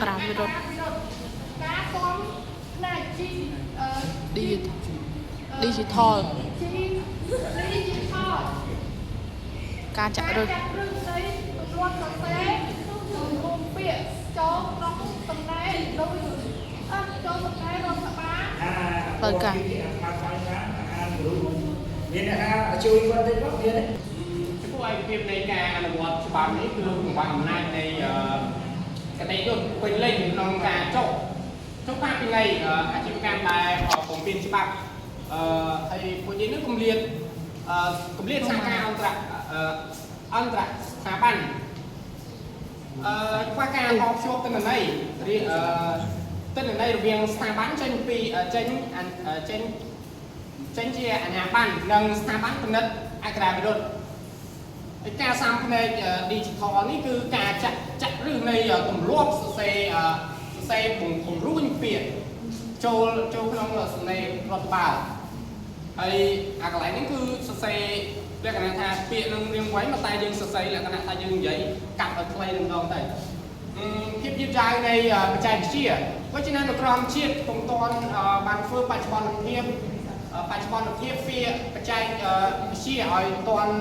ក្រាវិរុទ្ធ ការសំផ្នែកជីអឺ Digital ជី Digital ការចាក់ឫស ចាក់ឫសនៃទម្លាប់សរសេរទំហំពាក្យចូលក្នុងតំណែងដូចអឺចូលតំណែងរដ្ឋបាល ផ្លូវការ មានអ្នកណាជួយគាត់តិចមកមានទេ ចំពោះឯកភាពនៃការអនុវត្តច្បាប់នេះគឺកង្វះអំណាចនៃគតិយុត្តពេញលេញក្នុងការចុះចុះផាកពិន័យអាជីវកម្មដែលបំពេញច្បាប់អឺហើយពួកនេះនឹងគម្លាតគម្លាតសហការអន្តរអន្តរស្ថាប័នអឺខ្វះការតភ្ជាប់ទិន្នន័យអឺទិន្នន័យរវាងស្ថាប័នចេញពីចេញចេញចេញជាអាជ្ញាប័ណ្ណនិងស្ថាប័នពិនិត្យអក្រាវិរុទ្ធ ឯការសាំភ្នែក digital នេះគឺការចាក់ចាក់ឫសនៃទម្លាប់សរសេរសរសេរពង្រួញពាក្យចូលចូលក្នុងសំណេររដ្ឋបាលហើយអាកន្លែងនេះគឺសរសេរលក្ខណៈថាពាក្យនឹងរៀងវែងប៉ុន្តែយើងសរសេរលក្ខណៈថាយើងនិយាយកាត់ឲ្យខ្លីតែម្ដងទៅភាពយឺតយ៉ាវនៃបច្ចេកវិទ្យាដូច្នេះនៅក្រមជាតិពុំទាន់បានធ្វើបច្ចុប្បន្នភាពបច្ចុប្បន្នភាពពាក្យបច្ចេកវិទ្យាឲ្យទាន់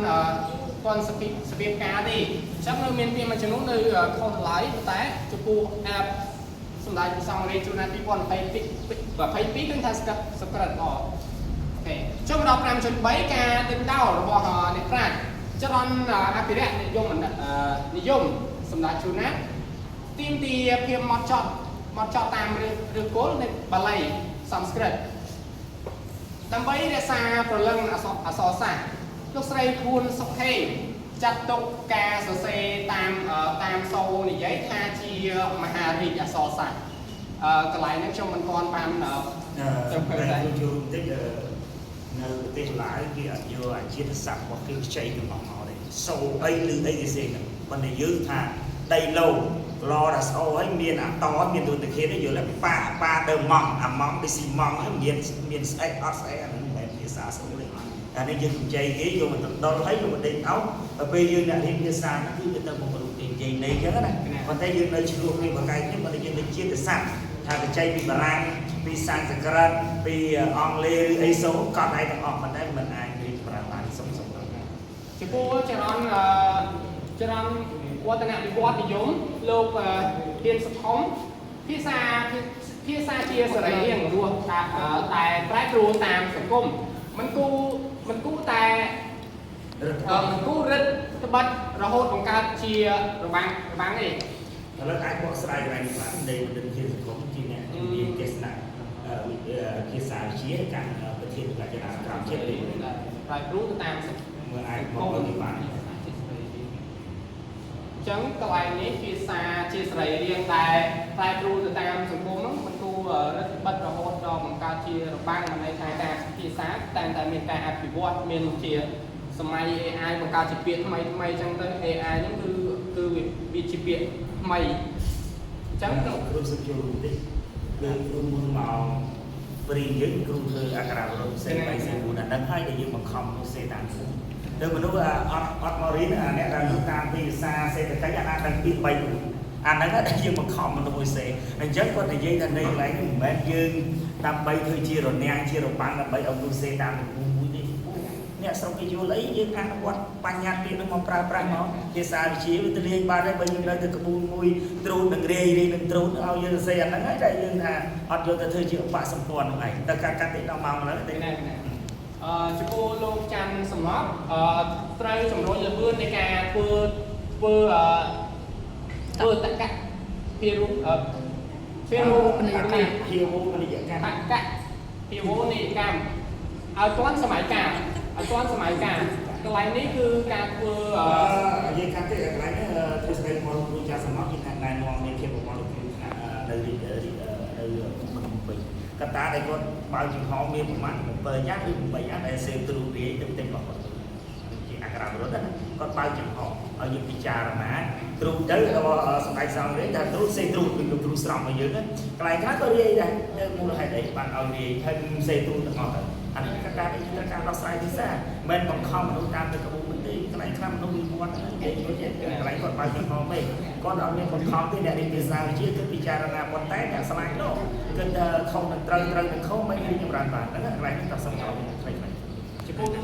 ទាន់សភាពសភាពការទេអញ្ចឹងនៅមានពាក្យមួយចំនួននៅខុសតម្លៃប៉ុន្តែចំពោះ app សម្ដេចព្រះសង្ឃរាជជួនណា2022 22គឺថាស្កឹតសក្រិតល្អ OK ចុះមកដល់5.3ការដេញដោលរបស់អ្នកប្រាជ្ញចរន្តអភិរក្សនិយមនិយមសម្ដេចជួនណាទាមទារភាពម៉ត់ចត់ម៉ត់ចត់តាមឫសគល់នៃបាលីសំស្ក្រឹតដើម្បីរក្សាព្រលឹងអក្សរសាស្ត្រលោកស្រីខួនសុខេចាត់ទុកការសរសេរតាមតាមសូរនិយាយថាជាមហារាជអក្សរសាស្ត្រកន្លែងហ្នឹងខ្ញុំមិនទាន់បាន ទៅតែចូលបន្តិចនៅប្រទេសឡាវគេអត់យកអាជាតិស័ព្ទរបស់គេខ្ចីទាំងអស់មកទេសូអីឬអីគេផ្សេងហ្នឹងប៉ុន្តែយើងថាដីឡូឡដល់ស្អូហើយមានអាតមានទុនតាខេនយល់ប៉ាប៉ាទៅម៉ង់អាម៉ង់ដូចស៊ីម៉ង់ហើយមានមានស្អែកអត់ស្អែកអាហ្នឹងមិនមែនភាសាស្អូទេអានេះយើងកម្ចីគេយកមកដុលហើយយកមកដេញអោដល់ពេលយើងអ្នករៀនភាសាហ្នឹងគឺវាទៅមករូបគេនិយាយនៃអញ្ចឹងណាប៉ុន្តែយើងនៅឆ្លោះគ្នាបកែកនេះប៉ុន្តែយើងនៅជាតិស័ព្ទថាកម្ចីពីបារាំងពីសំស្ក្រឹតពីអង់គ្លេសឬអីសូកត់ឯងទាំងអស់ប៉ុន្តែមិនអាចរៀនប្រើបានសុំសុំដល់ណា ចំពោះចរន្តចរន្តវឌ្ឍនវិវត្តនិយមលោកហ៊ានសុខុមភាសាភាសាជាសរីរាង្គរស់តែប្រែប្រួលតាមសង្គមមិនគូមិនគូតែមិនគូរិទ្ធត្បិតរហូតបង្កើតជារបាំងរបាំងទេ ឥឡូវអាចបកស្រាយកន្លែងនេះបាននៃបណ្ឌិតជាសង្គមជាអ្នកជំនាញទេសនៈភាសាវិទ្យាកាន់ប្រធានរចនាកម្មជាតិនេះ ប្រែប្រួលទៅតាមសង្គម មើលអាចបកទៅបាន អញ្ចឹងកន្លែងនេះភាសាជាសរីរាង្គដែលប្រែប្រួលទៅតាមសង្គមហ្នឹងមិនគួររឹតបន្តឹងរហូតដល់បង្កើតជារបាំងមិនន័យថាការភាសាតែងតែមានការអភិវឌ្ឍមានជាសម័យ AI បង្កើតជាពាក្យថ្មីថ្មីអញ្ចឹងទៅ AI ហ្នឹងគឺគឺវាជាពាក្យថ្មីអញ្ចឹង គ្រូសុជូតិចគឺគ្រូមុនមកព្រីយើងគ្រូធ្វើអក្ខរាវិរុទ្ធផ្សេង3ផ្សេង4អាហ្នឹងហើយដែលយើងបង្ខំមនុស្សសេតាមគ្រូទៅមនុស្សអត់អត់មករៀនអាអ្នកដែលតាមភាសាសេដ្ឋកិច្ចអាណាដឹងពី3 4អាហ្នឹងដែលយើងបង្ខំមនុស្សឲ្យសេអញ្ចឹងគាត់និយាយថានៅកន្លែងនេះមិនមែនយើងដើម្បីធ្វើជារនាំងជារបាំងដើម្បីឲ្យមនុស្សសេតាមគ្រូមួយទេអ្នកស្រុកគេយល់អីយើងអនុវត្តបញ្ញត្តិពាក្យនឹងមកប្រើប្រាស់មកភាសាវិទ្យាវាទៅលេងបានហើយបើយើងនៅទៅក្បួនមួយទ្រូននឹងរាយរាយនឹងទ្រូនឲ្យយើងសរសេរអាហ្នឹងហើយដែលយើងថាអត់យកទៅធ្វើជាឧបសម្ព័ន្ធហ្នឹងឯងតែការកាត់តិចដល់ម៉ោងឡើយ តែណាអឺចំពោះលោកច័ន្ទសំណប់អឺត្រូវជំរុញល្បឿននៃការធ្វើធ្វើអឺធ្វើតកៈភារូបភារូប នីយកម្ម ភាវូបនីយកម្ម តកៈភាវូនីយកម្មឲ្យទាន់សម័យកាលឲ្យទាន់សម័យកាលកន្លែងនេះគឺការធ្វើ អឺយើងកាត់ទេកន្លែងនេះទ្រឹស្ដីរបស់គ្រូចាស់សំណប់ជាអ្នកណែនាំនៃភាពរបស់លោកគ្រូថ្នាក់នៅរាជនៅភ្នំពេញកត្តាដែលគាត់បើចំហមានប្រមាណ7យ៉ាងឬ8យ៉ាងដែលសេទ្រូរាយទៅទិញរបស់គាត់ជាអក្សរវិរុទ្ធណាគាត់បើចំហឲ្យយើងពិចារណាទ្រូទៅរបស់សម្ដេចសង្ឃរាជថាទ្រូសេទ្រូពីលោកគ្រូស្រង់ឲ្យយើងកន្លែងខ្លះក៏រាយដែរនៅមូលហេតុអីបានឲ្យរាយហើយសេទ្រូទាំងអស់ទៅអានេះកត្តាដែលត្រូវការដោះស្រាយភាសាមិនបង្ខំមនុស្សតាមទៅក្បួនទេកន្លែងខ្លះមនុស្សវា គាត់និយាយយល់ទេកន្លែងគាត់បើកចំហពេកគាត់អត់មានបង្ខំទេអ្នករៀនភាសាវិទ្យាគឺពិចារណាប៉ុន្តែអ្នកស្លាញ់នោះគិតថាខុសនឹងត្រូវត្រូវនឹងខុសមិនរីកចម្រើនបានហ្នឹងកន្លែងនេះក៏សំខាន់ខ្លីៗ ចំពោះនៅ